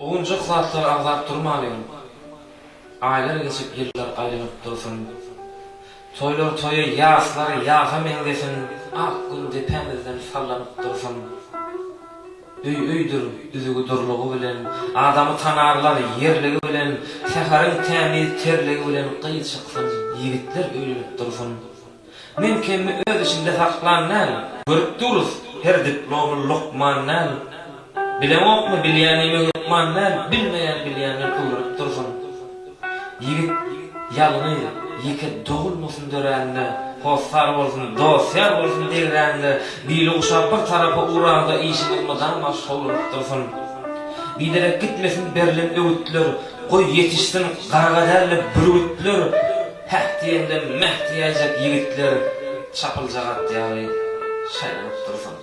Owunjak zatlary agzap durmalyň. Aýlar geçip ýyllar aýlanyp dursun. Toýlar toýa ýaslar ýasa meňzesin ak gün depämizden sallanyp dursun. Öý öýdür düzügi durlugy bilen adamy tanarlar ýerligi bilen säheriň tämiz terligi bilen gyz çyksyn ýigitler öýlenip dursun. Men kemmi öz içinde saklan däl. Görüp durus, her diplomly lukman däl. Bileňokmy, bilýänime hökman däl, bilmeýän bilýänden öwrenip dursun. Ýigit ýalňyz, ýeke dogulmasyn dörände, hossar bolsun, dost-ýar bolsun degräňde, bili guşap bir tarapa ugraňda işiňiz mydama şowlanyp dursun. Biderek gitmesin berlen öwütler, goý ýetişsin garga däl-de bürgütler. Häh diýende mäh diýäýjek ýigitler çapyljak at ýaly şaýlanyp dursun.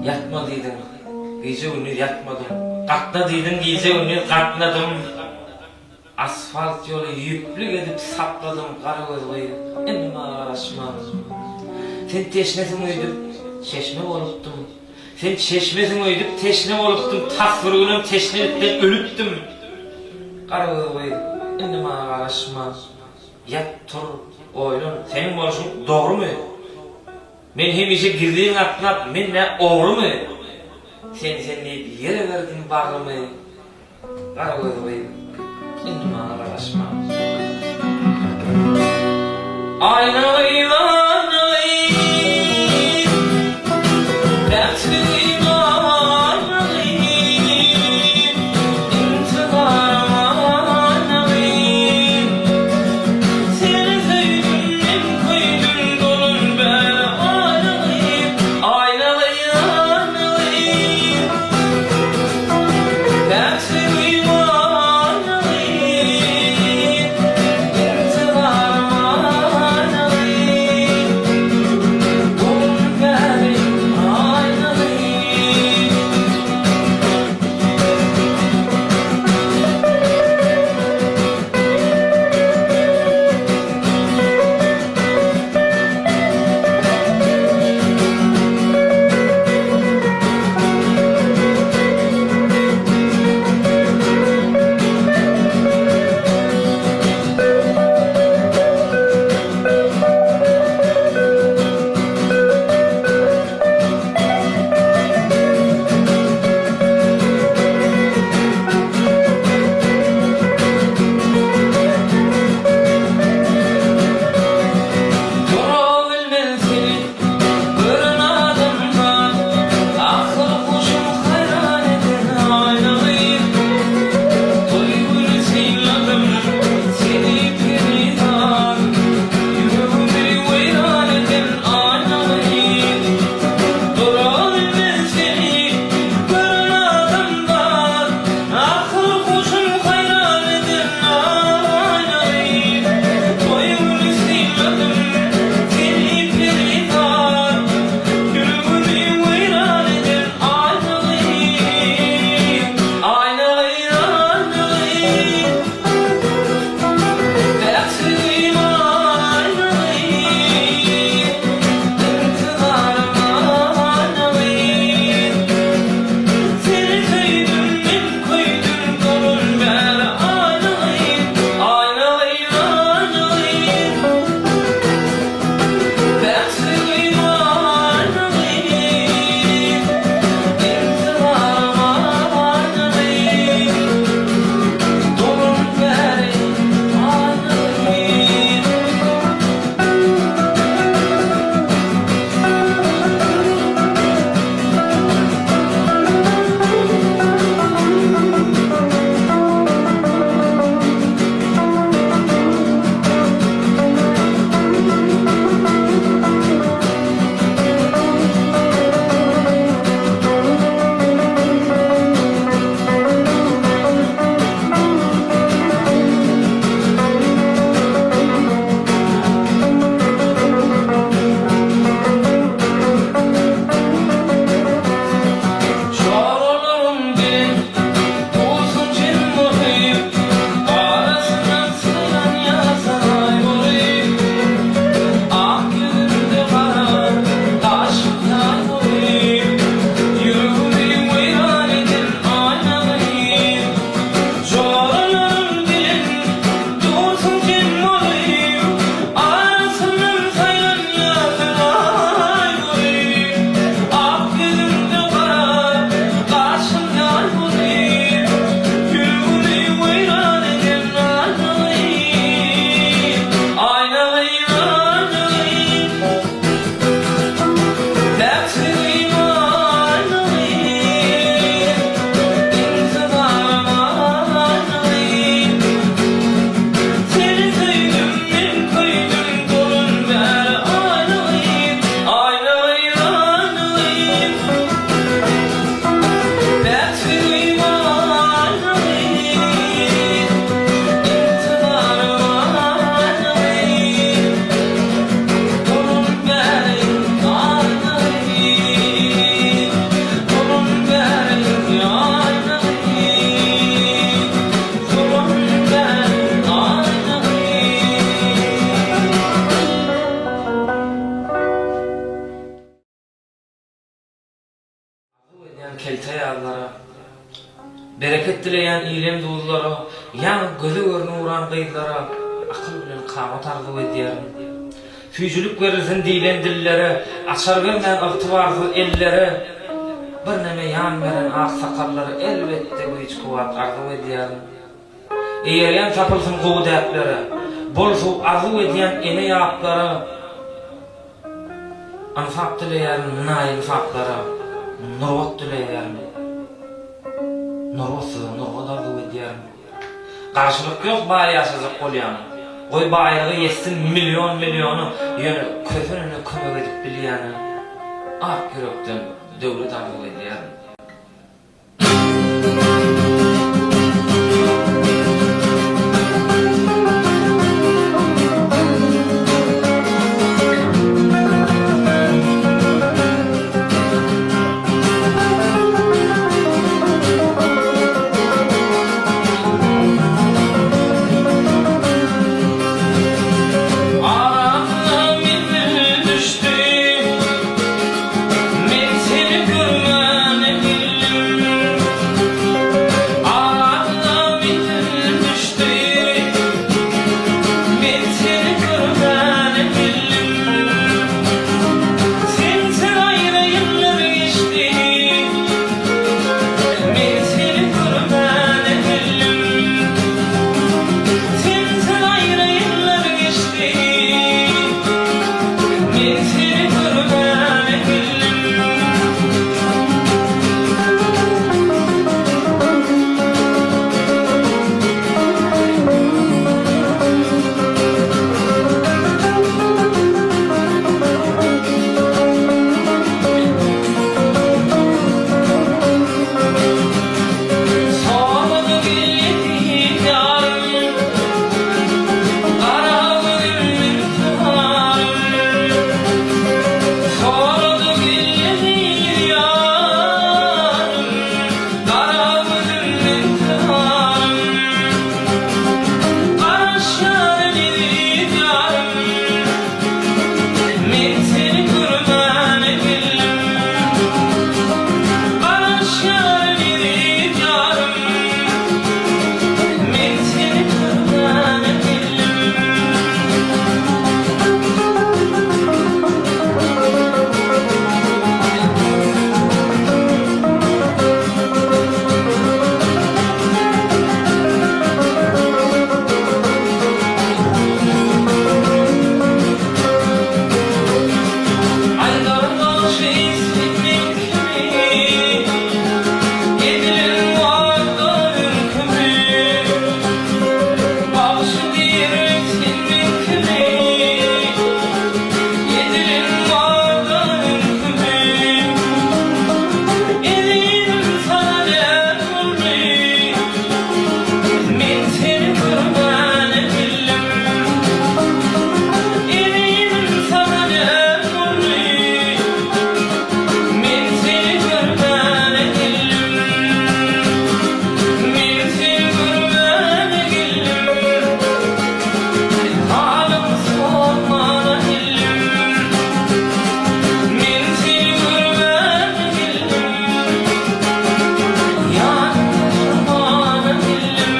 Ýatma diýdiň, gije-gündiz ýatmadym. Gatna diýdiň, gije-gündiz gatnadym. Asfalt ýoly ýüplük edip sapladym gara göz gyz, indi maňa garaşma. Sen teşnesiň öýdüp, çeşme bolupdym. Sen çeşmesiň öýdüp, teşne bolupdym, tas bir günem teşnelikden ölüpdim. Gara göz gyz, indi maňa garaşma. Ýat, tur, oýlan, seniň bolşuň dogrumy? Men hemişe gizlin gatnap, men nä ogrumy? Sen-sen diýip ýere berdim bagrymy. Gara göz gyz, indi maňa garaşma. Aýna gyz, aýna gyz, Mähriban aýna gyz, Intizarym aýna gyz. Seni söýdüm, men köýdüm, dolan bäri aýna gyz, Aýna gyz, aýna gyz. Kelte ýazlara. Bereket dileýän ilem duzlara, Ýaňy göze görnüp ugran gyzlara Akyl bilen kamat arzuw edýärin. Süýjülik berilsin diýlen dillere, Açar bermän ygtybarsyz ellere, Birneme ýan beren ak sakallara Elbetde güýç-kuwwat arzuw edýärin. Eýerýän tapylsyn gowy däplere, Bol suw arzuw edýän ene ýaplara, Ynsap dileýärin naýynsaplara, Nurbat dileýärin. Nurbatsyza nurbat arzuw edýärin. Garşylyk ýok baý ýaşajak bolýana. Goý baýlygy ýetsin million-milliona, Ýöne kösenene kömek edip bilýäne, Ak ýürekden döwlet arzuw edýärin. Aramyza menzil düşdi. Men seni görmäne geldim. Aramyza menzil düşdi. Men seni görmäne geldim. Sensiz aýra ýyllar geçdi. Men seni görmäne geldim. Sensiz aýra ýyllar geçdi. Men seni görmäne geldim. Sormady geldi ýarym, Gara gözüm yntyzarym. Sorady geldi ýarym, Gara gözüm yntyzarym. Garaşýar eziz ýarym, Men seni görmäne geldim. Garaşýar eziz ýarym, Men seni görmäne geldim. Aýdar bagşy sen meňkimi, Edilen wada öňkümi. Bagşy diýr sen meňkimi, Edilen wada öňkümi. Ezizim saňa näme boldy, Men seni görmäne geldim. Ezizim saňa näme boldy, Men seni görmäne geldim. Men seni görmäne geldim. Halyň sormana geldim. Men seni görmäne geldim. Ýanyňda durmana geldim.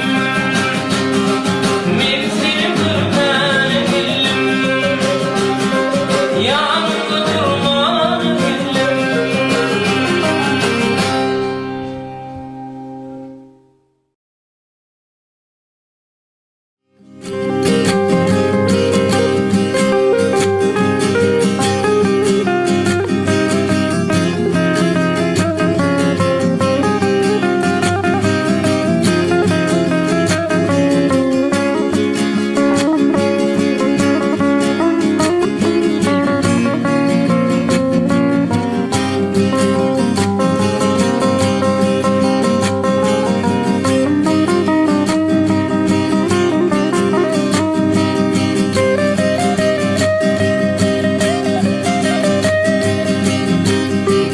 Men seni görmäne geldim. Ýanyňda durmana geldim.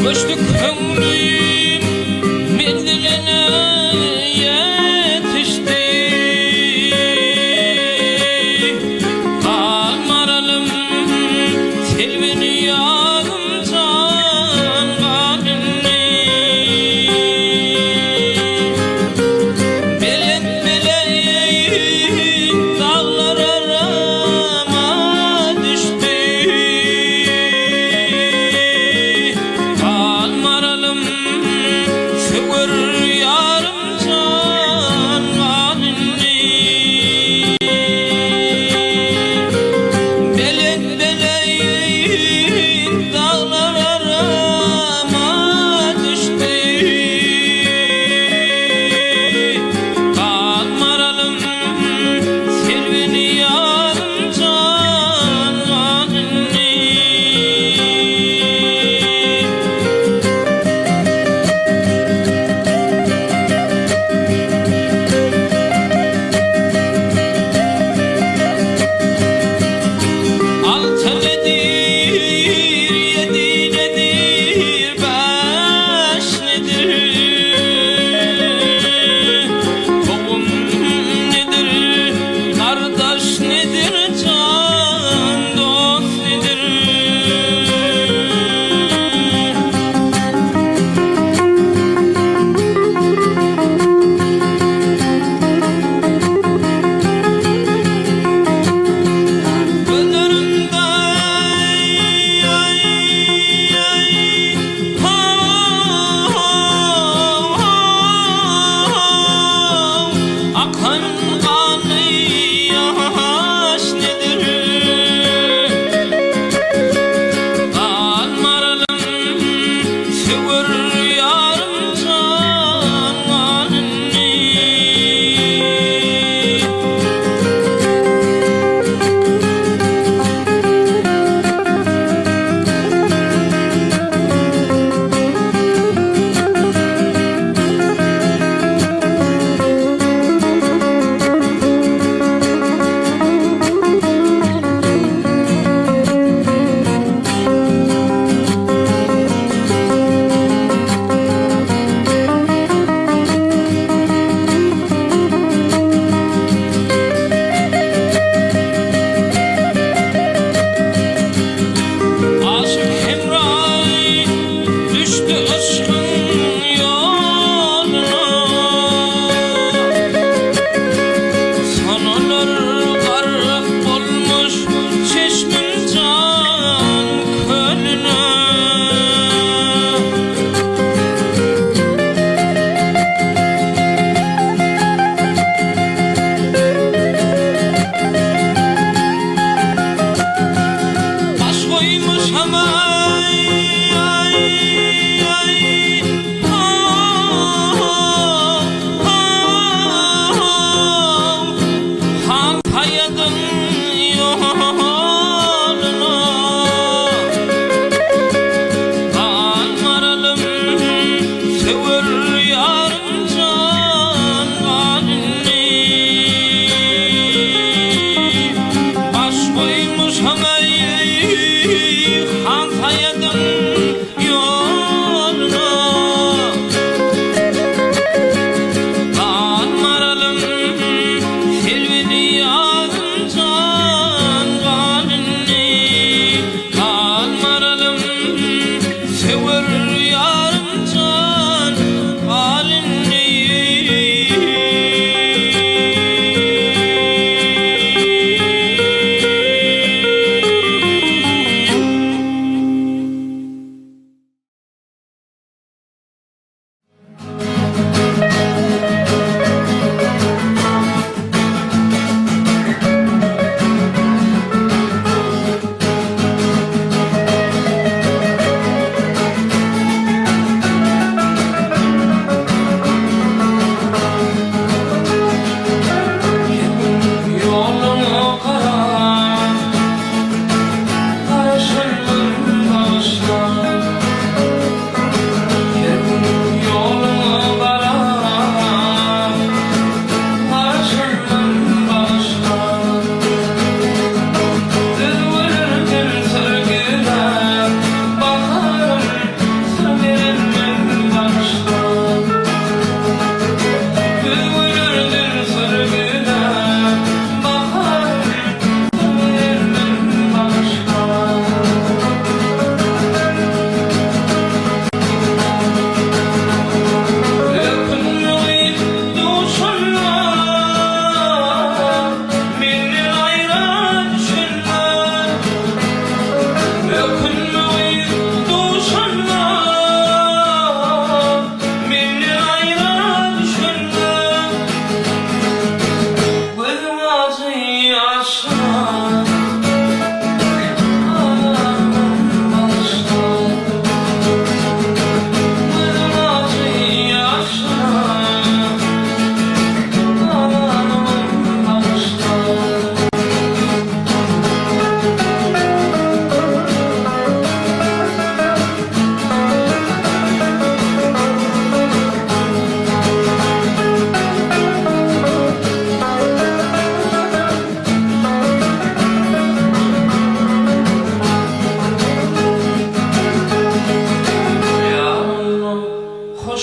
Göçdük köňlüm menziline ýetişdi. Galmaralym selbini ýazym jan gal indi. Söwer ýarym jan gal indi. Belet belet daglar arama düşdi. Gal maralym selbini ýarym jan gal indi.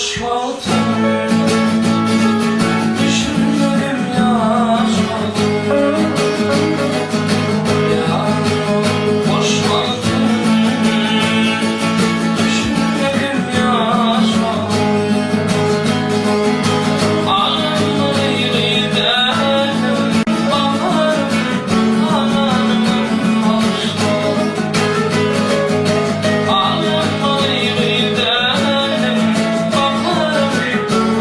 Boş wagtym Düşünmedim ýaş wagtym Ýar boş wagtym Düşünmedim ýaş wagtym Alynmaly däldim Baharym Alanymam bagyşla Alynmaly däldim Baharym.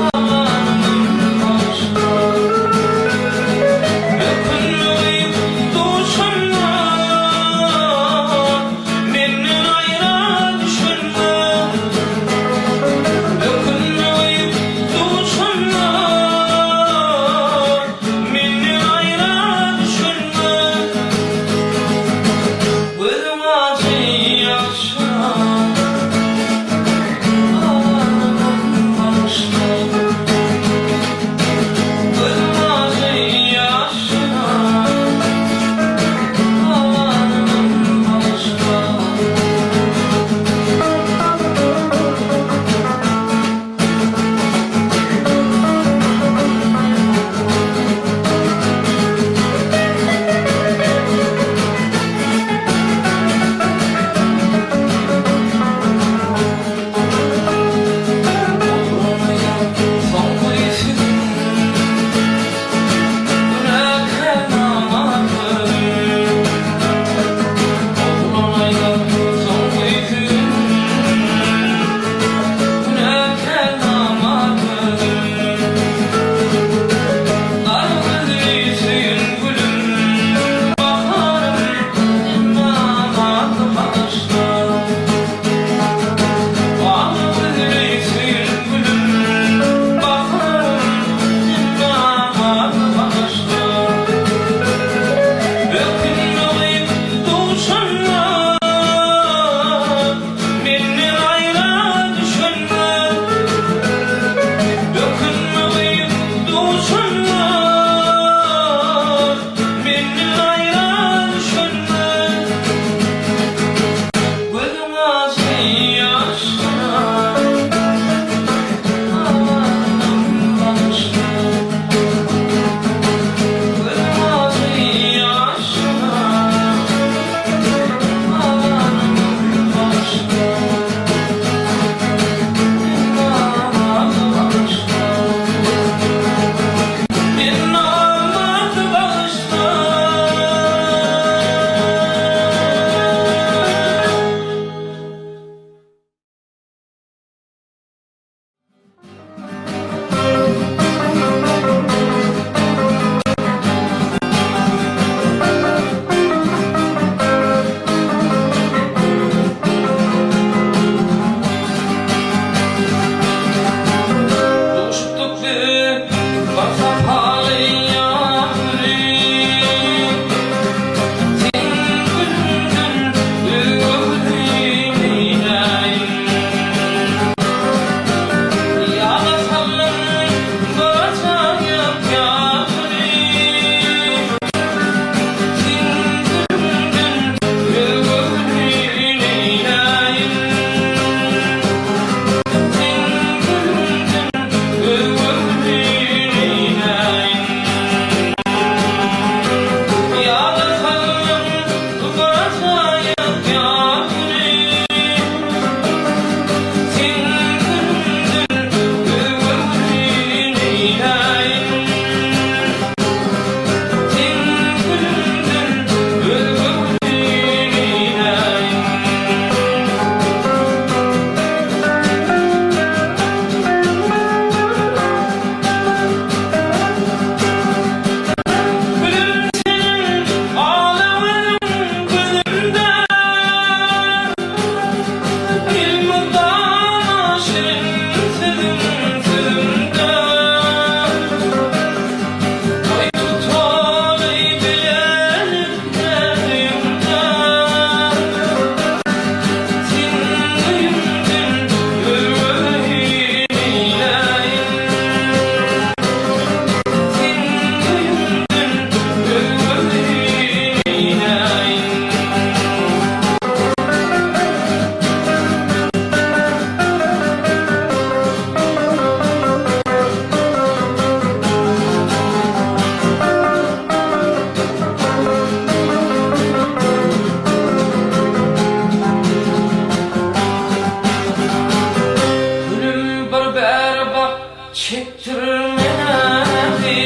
Çekdirme näzi.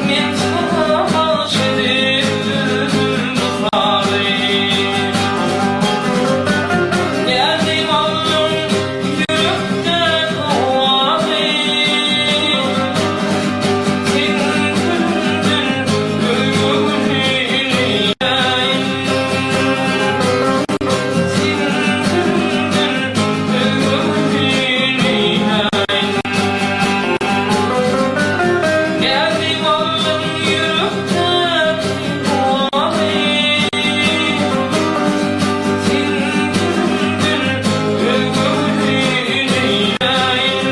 Men saňa bagyş edipdim bu sazy. Nädip aldyň ýürekden owazy. Sen gülüňden göwnüni eýläýin. Sen gülüňden göwnüni eýläýin. Nädip aldyň ýürekdäki owazy. Sen gülüňden göwnüni eýläýin.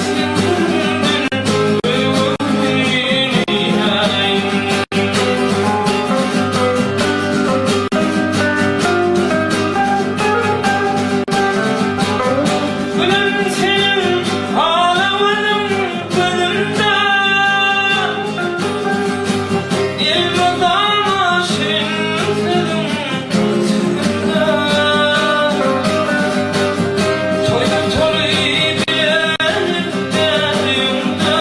Sen gülüňden göwnüni eýläýin. Gülüm seniň ala gözüň gözümde Elmydama şirin sözüň sözümde Toýda tory bilelikde öýüňde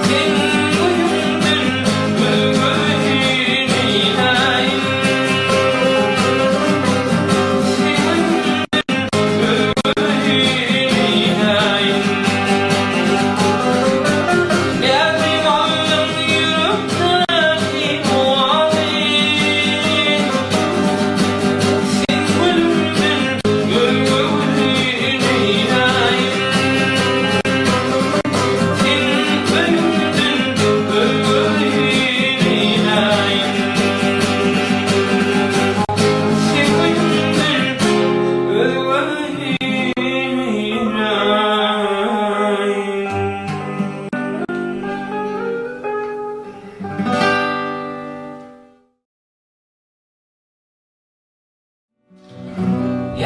Sen göýüňden göz-gözüni eýläýin Sen göýüňden göz-gözüni eýläýin Nädip aldyň ýürekdäki owazy Sen gülümden göz-gözüni eýläýin Sen ölümden göz-gözüni eýläýin Sen ölümden göz-gözüni eýläýin.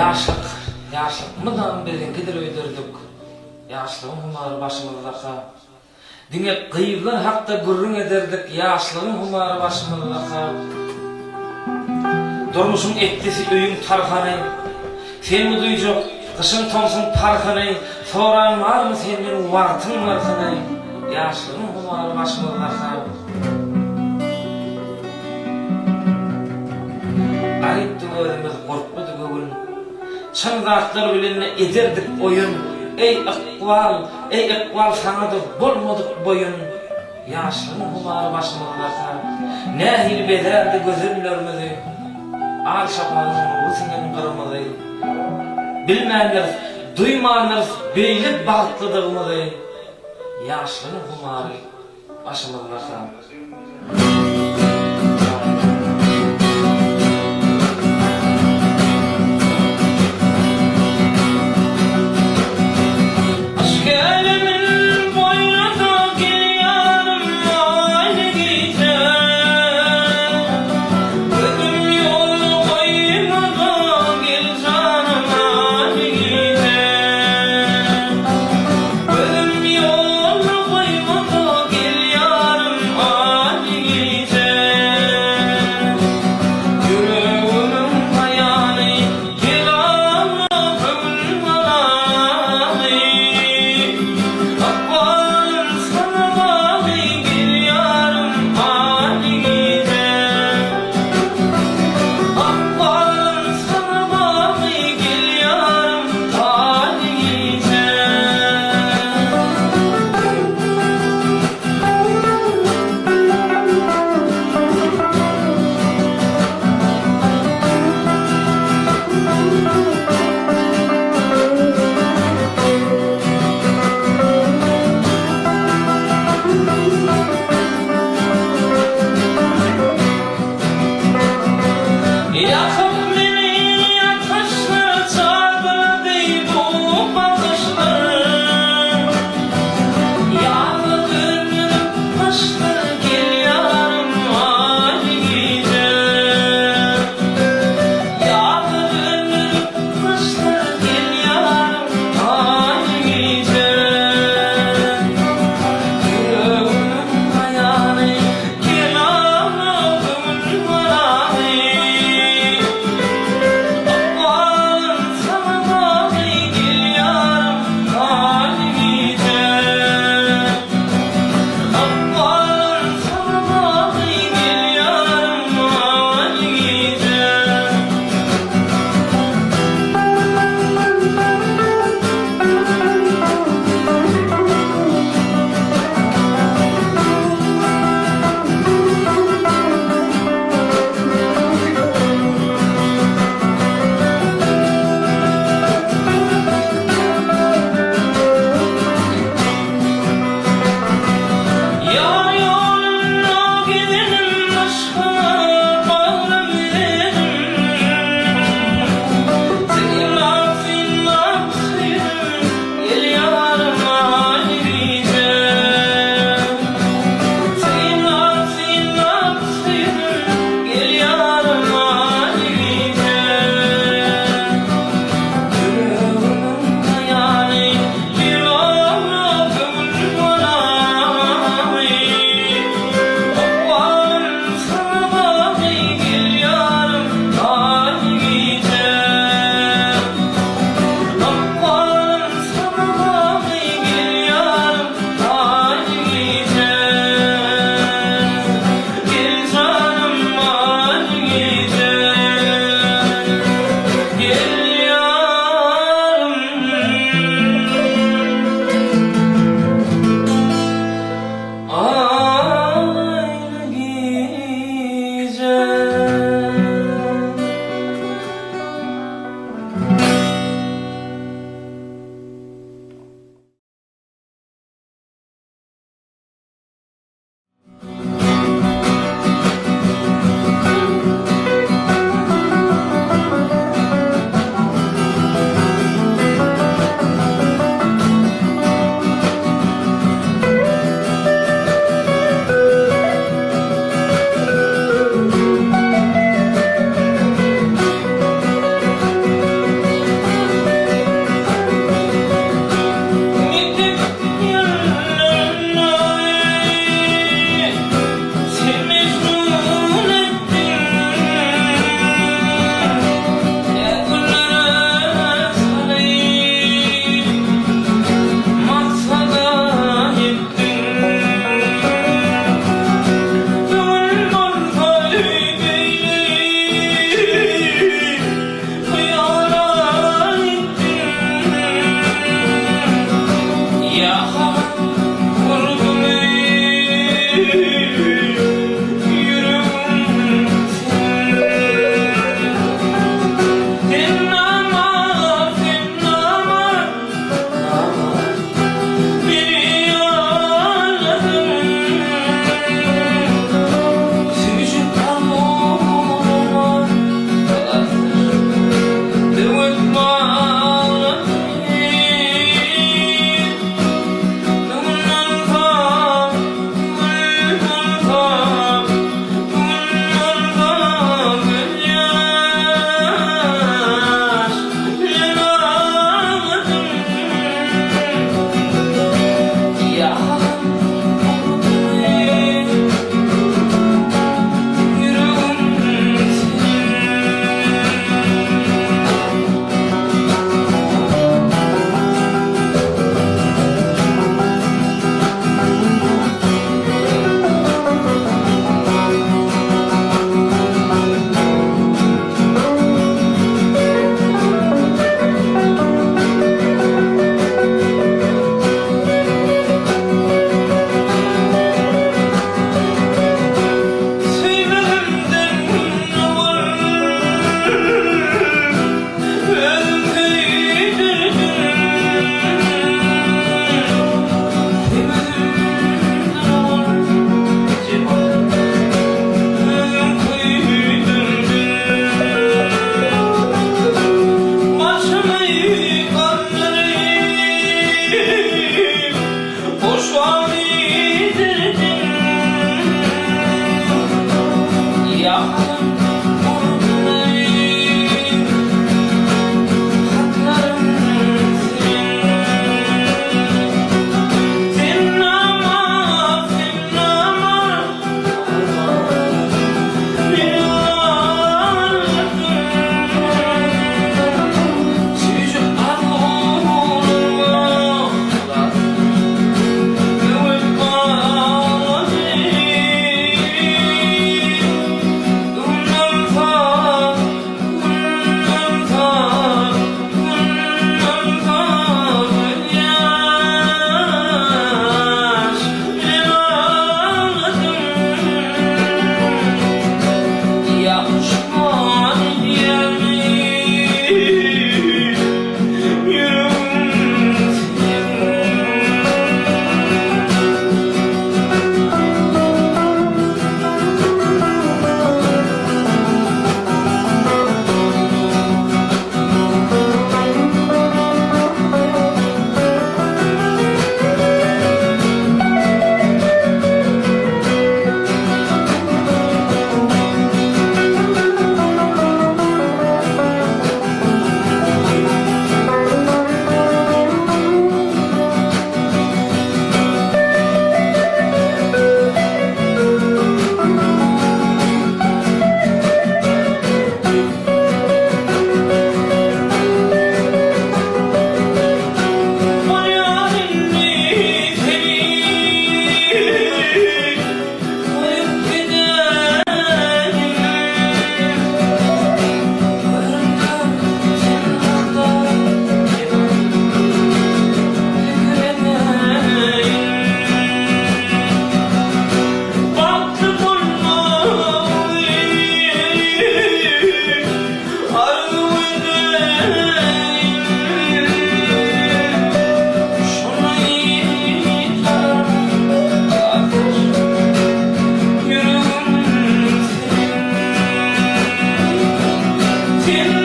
Ýaşlyk, ýaşlyk mydam biziňkidir öýderdik. Ýaşlygyň humary başymyzdaka. Diňe gyzlar hakda gürrüň ederdik, Ýaşlygyň humary başymyzdaka. Durmuşyň etlisi öýüň tarhany. Senmi duýjak gyşyň tomsuň parhyny, Soran barmy senden wagtyň nyrhyny, Ýaşlygyň humary başymyzdaka. Garypdy özümiz, gurpludy göwün. Çyn zatlar bilen ederdik oýun. Eý, ykbal, eý, ykbal saňa-da bolmadyk boýun. Ýaşlygyň humary başymyzdaka. Nähili bezärdi gözellerimizi. Al şapagyň nury siňen gyrmyzy. Bilmändiris, duýmandyrys beýle bagtlydygymyzy. Ýaşlygyň humary. Başymyzdaka. Aşk älemin boýuna-da gelýärim aýly gije. Gözüm ýol goýma-da gel janym aýly gije. Gözüm ýolda goýmasa gel ýarym.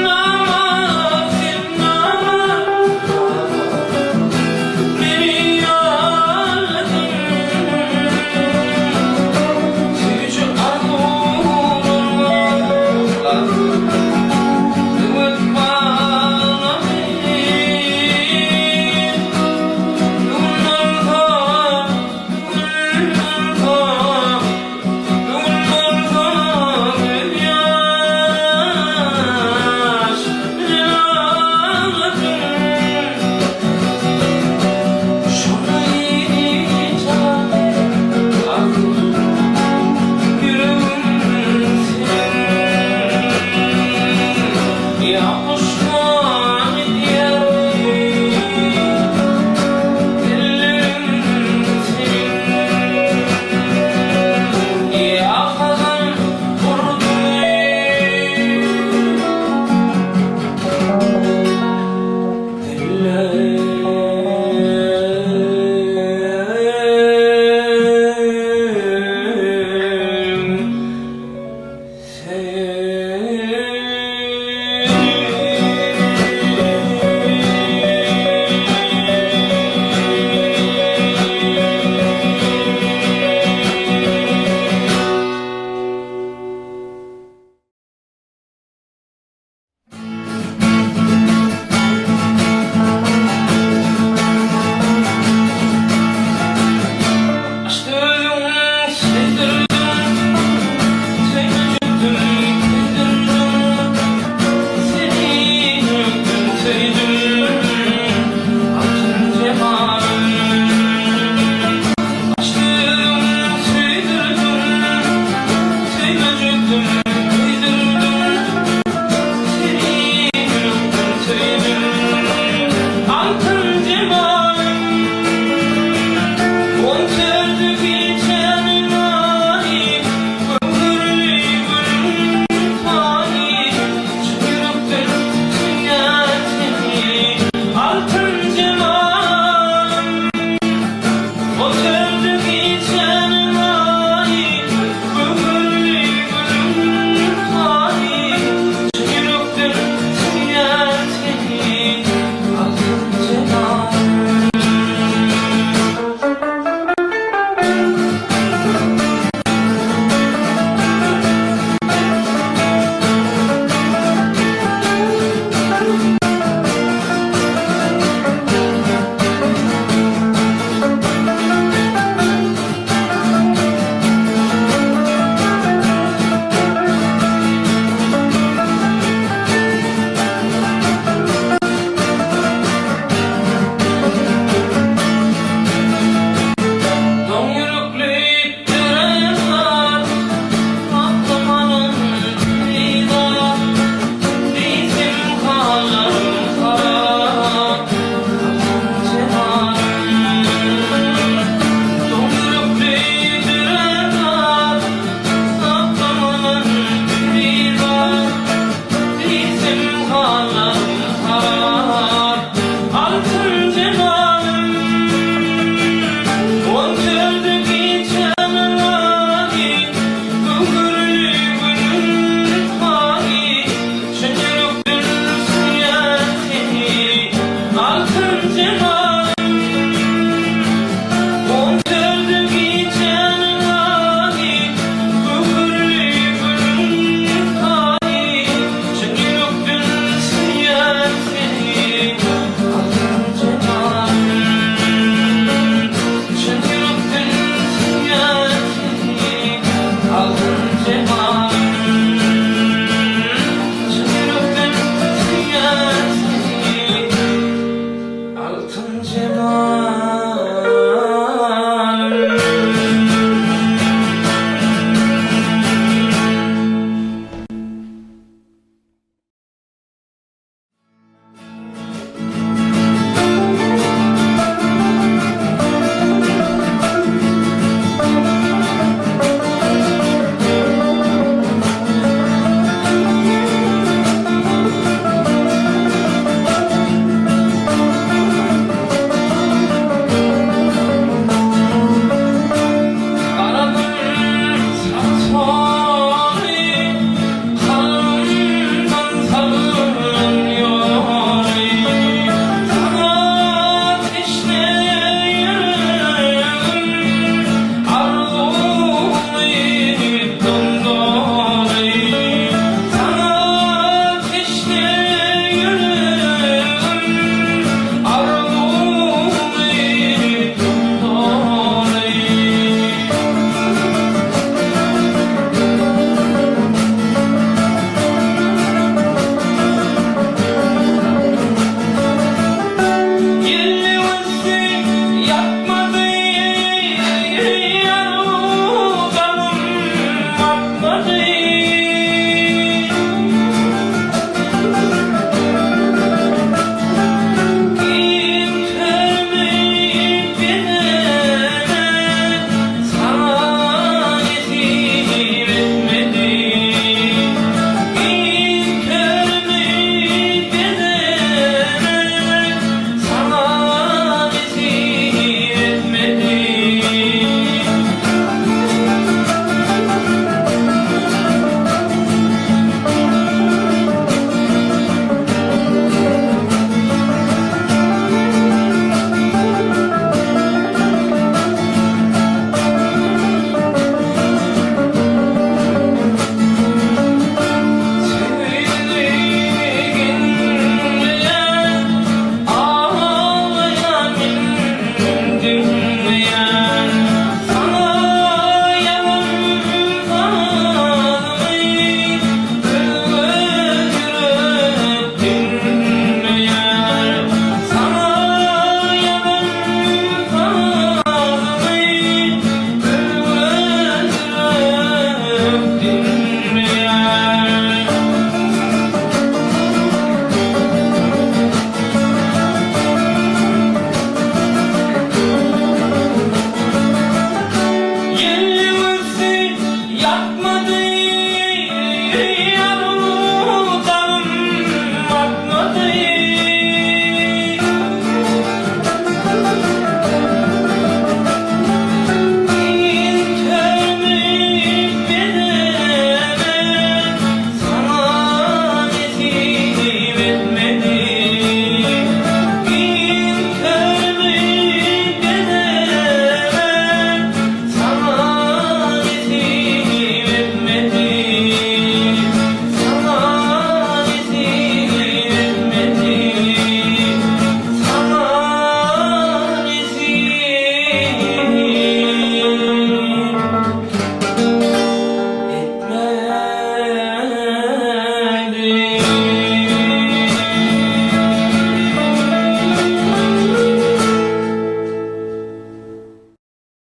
namart, sen namart Meni aldadyň. Süýji arzuwlarňa Böwet baglady. Bu gün bolsa, bu gün bolsa, bu gün bolsa gözýaş jelagatyn. Şonda hiç azyk ýüregim seň.